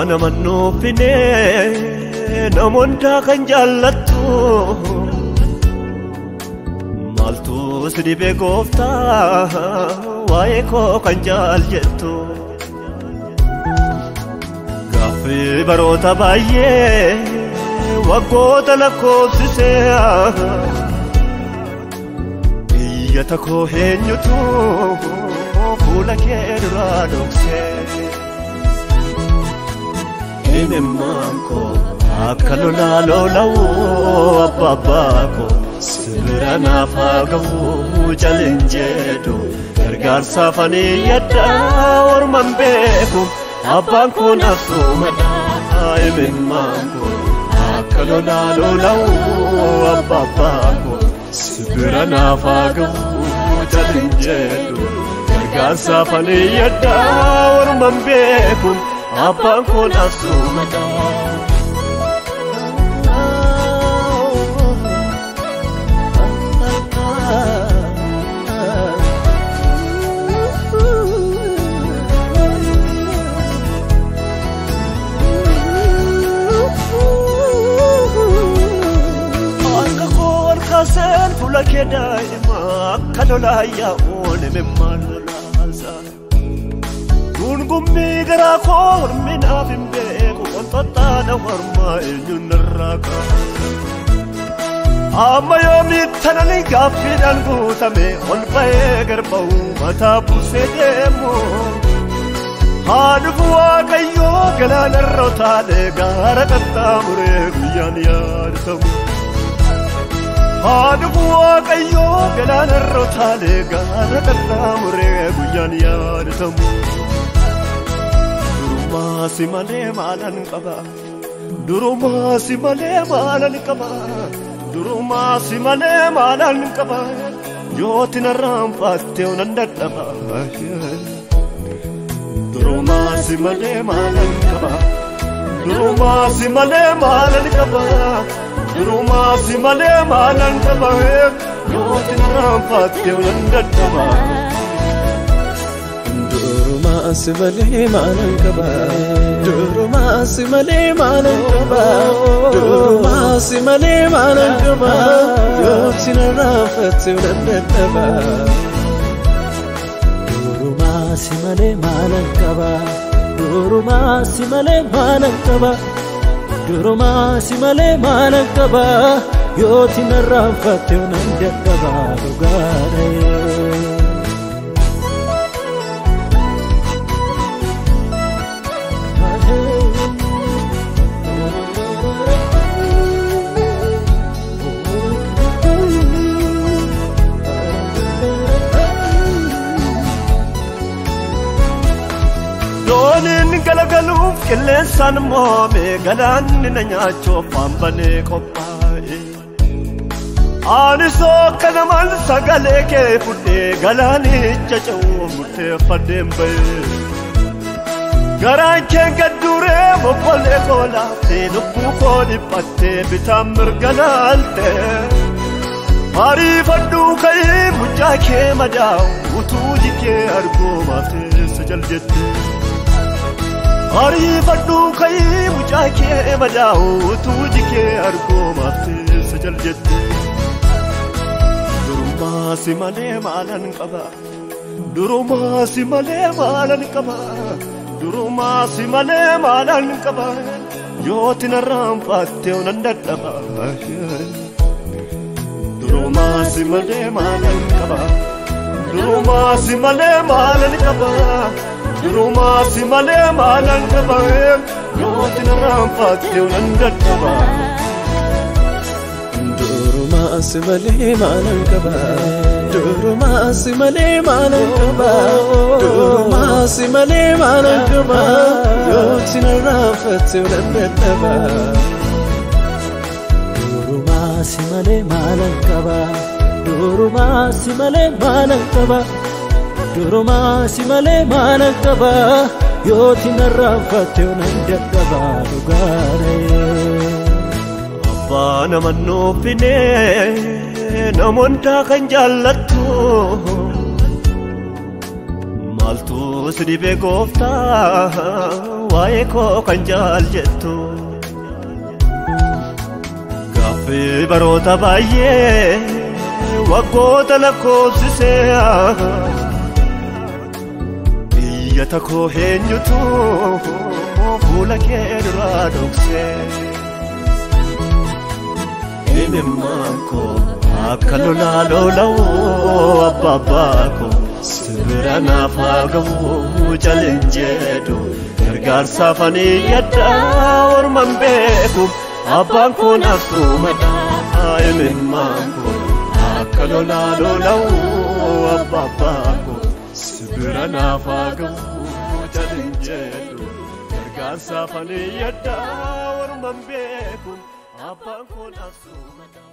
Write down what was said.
Nama nuufine namoota kan jaallattu maaltu si dhibee gooftaa waa'ee koo kan jaal jettu gaaffii baroota baay'ee waggoota lakkoofsisee iyyata koo eenyutu fuula kee duraa dhoksee. Imimmaan koo akka lolaa lola'u abbaa abbaa koo sibira naaf haa ga'u jaleen jedhu gargaarsaaf ani yaadda orman beeku abbaan koo naaf sumadha. Imimmaan koo akka lolaa lola'u abbaa abbaa koo sibira naaf haa ga'u jaleen jedhu gargaarsaaf ani yaadda orman beeku. Abbaan koo naaf sumadha. Harka koo ol kaaseen fuula kee daa'ima akka lolaa yaa'uun imimmaan lolaasa. Gungummii garaa koo horminaaf hin beeku wantoota hormaa eenyuun narraa kaasa. Amma yoomitti nani gaaffiidhaan guutame ol ba'ee garba'u mataa buusee deemu. Haa dhufu Waaqayyoo galaanarra utaalee gaara qaxxaamuree guyyaan yaadatamu. Haa dhufu Waaqayyoo galaanarra utaalee gaara qaxxaamuree guyyaan yaadatamu. Durumaa si malee maalan qaba? Durumaa si malee maalan qaba? Durumaa si malee maalan qaba? Yooti narraan faattee nan dadhaba. Durumaa si malee maalan qaba? Durumaa si malee maalan qaba? Durumaa si malee maalan qaba? Yooti narraan faattee nan dadhaba. Durumaa si malee maalan qaba? Durumaa si malee maalan qaba? Durumaa si malee maalan qaba? Yooti narraan faattee nan dadhaba. Durumaa si malee maalan qaba? Durumaa si malee maalan qaba? Durumaa si malee maalan qaba? Yooti narraan faattee nan dadhaba dhugaadha. Dooniin galagaluuf qilleensaan moome galaanni na nyaachuuf hambanee qophaa'e. Anis akka namaan sagalee kee fudhee galaanicha ce'uuf murteeffadheen ba'e. Garaan kee gadduuree obbolee koo laaftee lubbuu koo dhiphattee bitaan mirga laalte. Ariifadhuu ka'ii mucaa kee madaa'u utuu jikee arguu maaf teessa jal jette. Ariifadhuu ka'ii mucaa kee madaa'u utuu jikee arguu maaf teessa jal jette. Durumaa si malee maalan qaba? Durumaa si malee maalan qaba? Durumaa si malee maalan qaba? Yooti narraan faattee nan dadhaba. Durumaa si malee maalan qaba? Durumaa si malee maalan qaba? Durumaa si malee maalan qaba? Yooti narraan faattee nan dadhaba. Durumaa si malee maalan qaba? Durumaa si malee maalan qaba? Durumaa si malee maalan qaba? Yooti narraan faattee nan dadhaba. Durumaa si malee maalan qaba? Durumaa si malee maalan qaba? Durumaa si malee maalan qaba? Yooti narraan faattee nan dadhaba dhugaadha. Abbaa nama nuufine namoota kan jaallattu maaltu si dhibee gooftaa Waa'ee koo kan jaal jettu Gaaffii baroota baay'ee waggoota lakkoofsisee Iyyata koo eenyutu fuula kee duraa dhoksee Imimmaan koo akka lolaa lola'u abbaa abbaa koo sibira naaf haa ga'u jaleen jedhu gargaarsaaf ani yadda orman beeku abbaan koo naaf sumadha imimmaan koo akka lolaa lola'u abbaa abbaa koo sibira naaf haa ga'u jaleen jedhu gargaarsaaf ani yadda orman beeku abbaan koo naaf sumadha.